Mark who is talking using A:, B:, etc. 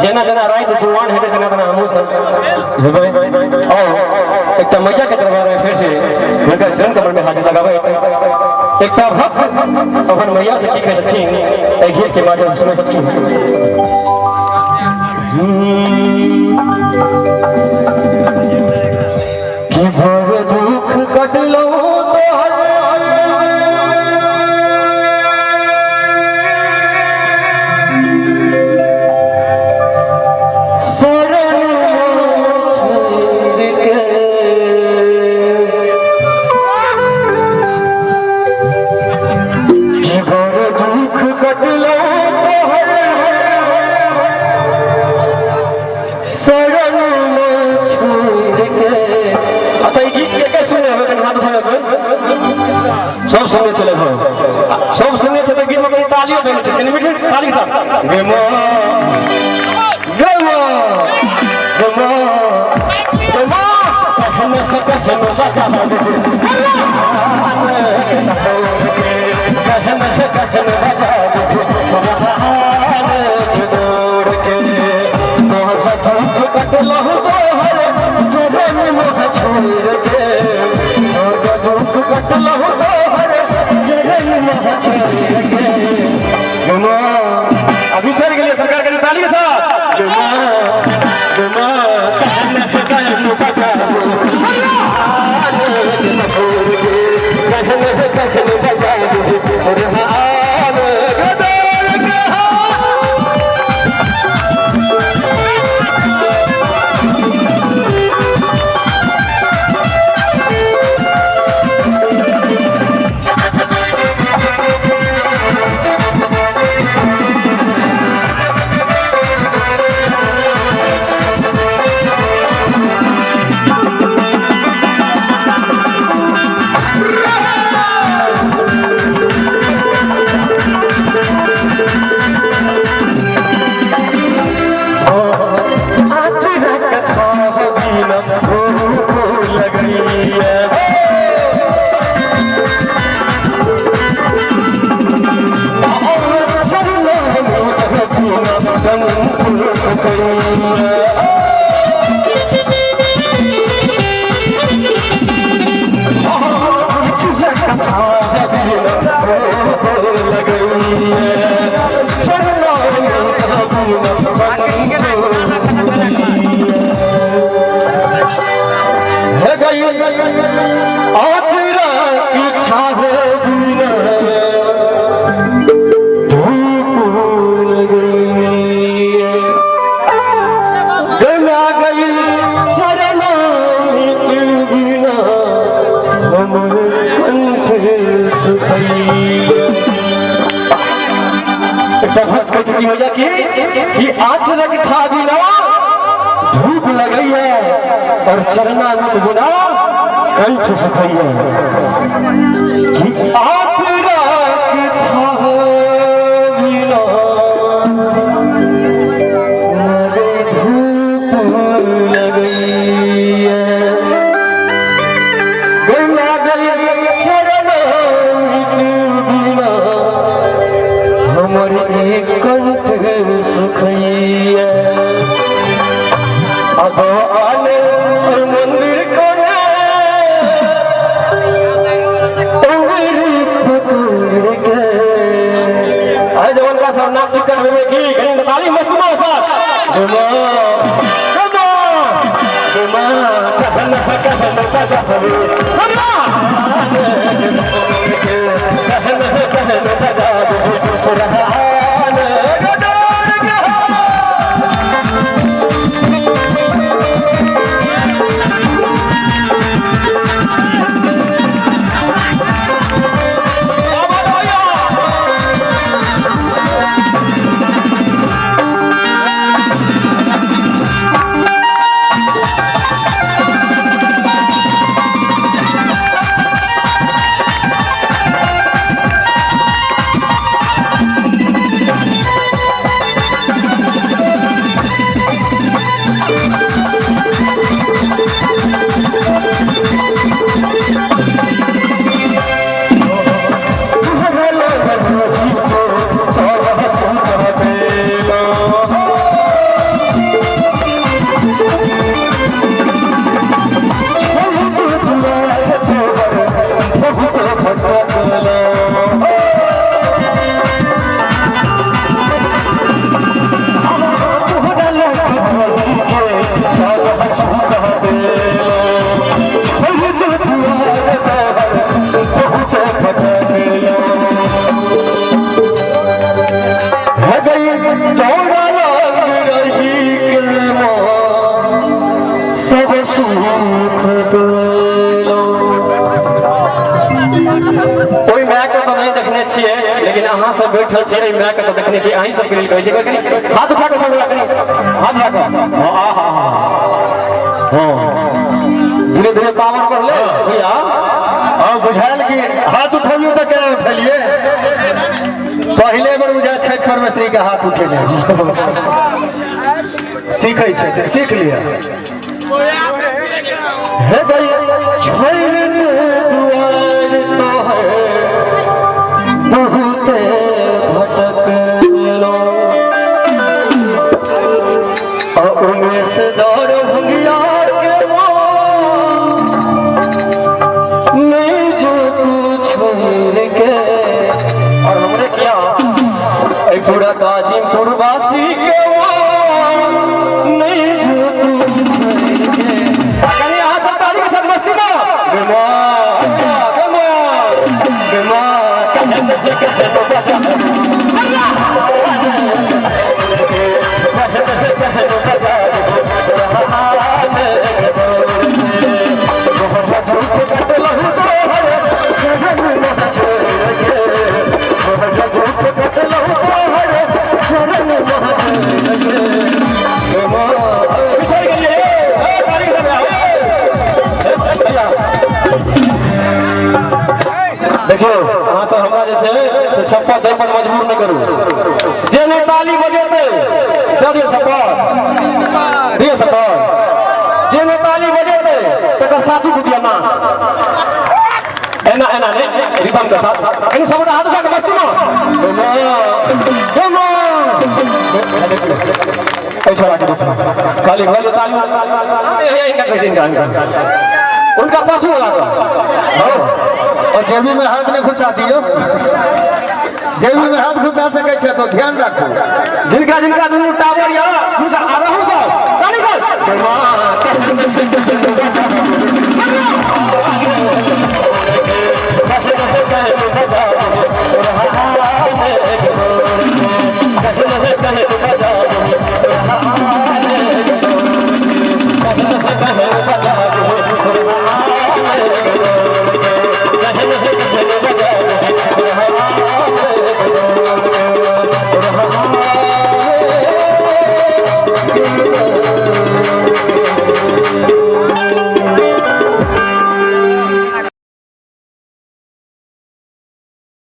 A: जेना जेना राति जुआन हेतै तेना तेना हमहूँ सब हेबै। और एकटा मैया के दरबार में फिर से हुनकर शरण कमल में हाजिर लगाबै। एकटा भक्त अपन मैया से की कहै छथिन, एहि गीत के माध्यम से सुनै छथिन। कि भर दुख कटलहुँ तोहर शरण छोड़ के, कि बड़ दुख कटलहुँ तोहर शरण छोड़ के। अच्छा, ई गीत के के सुने होबै? कनि हाथ उठाबै कोइ। सब सुनने छलै? सब सुनने छै तऽ गीत में कनि तालियो भेल छै। कनि मीठ मीठ ताली के साथ। गे माँ, गे माँ, गे माँ, गे माँ, कहन कहन बजा दे, कहन कहन बजा दे दौड़ के, तोहर दुख कटलहु तोहर चरण मोह छोड़ के, तोहर दुख कटलहु तोहर चरण मोह छोड़ के। गे माँ, अभी सर के लिए सरकार के ताली के साथ। गे माँ, गे माँ, कहन कहन बजा छोड़ के, कहन कहन बजा दौड़ के। आचरक छाह बिना धूप लगैया, बिना कंठ सुखैया। आचरक छाह बिना धूप लगैया, चरना बिना है गई, आचरक छाह बिना धूप लगैया, गला गई, शरणामित बिना हमर कंठ सुखैया। एकटा भक्त कहै छथिन भैया की ई आचरक छा बिना धूप लगैया और चरणामित बिना कंठ सुखैया, कि आचरक छा बिना धूप लगैया, गंगा गई, चरणामित बिना हमर एक कंठ सुखैया। अब आने और मंदिर कोने उंगली पकड़ के आए जवान का सब नाच टिकट में की कहीं ताली मस्त में साथ। जुमा जुमा जुमा, कहन कहन बजा, कहन कहन बजा। सब सुख पेलो। ओहि मायके तऽ नहि देखने छियै, लेकिन अहाँ सब बैठल छियै, एहि मायके तऽ देखने छियै। अहीं सबके लेल कहै छियै, कनि हाथ उठा कऽ, सब कनि हाथ उठा कऽ। हँ, आ हा हा, हँ, धीरे धीरे पावर बढ़लै भैया।
B: हँ, बुझायल कि हाथ उठबियौ तऽ केना उठेलियै। पहिले बेर बुझा छठि परमेश्वरी के हाथ उठेने छी। सीखै छै, सीख लिअ।
A: हे गई छोड़ दे दुआर तोहर बहुते भटकलो, आ उमेश दौर भंगिया के नहीं जो तू छोड़ के, और हमरे किया एहि पूरा गाजीपुर वासी के नहीं जो तू छोड़ के। कनि अहाँ सब ताली के साथ मस्ती ना बीमार बीमार बीमार। देखियौ, अहाँ सब हमरा जे छै से शपथ दै पर मजबूर नहि करू। जे नहि ताली बजेतै, दऽ दियौ शपथ, दियौ शपथ। जे नहि ताली बजेतै, तकर सासु बुझिया नाश। एना एना नहि, रिदम के साथ कनि सब हाथ उठा के मस्ती में। एहि छोड़ा के देखो, खाली खाली ताली इनका कैसे, इनका इनका उनका परसू वाला का।
B: हो, और जेबी में हाथ नहीं घुसा दियो। जेबी में हाथ घुसा सकै छै तो ध्यान राखू।
A: जिनका जिनका दुनू टावर या आ रहू सब ताली सर।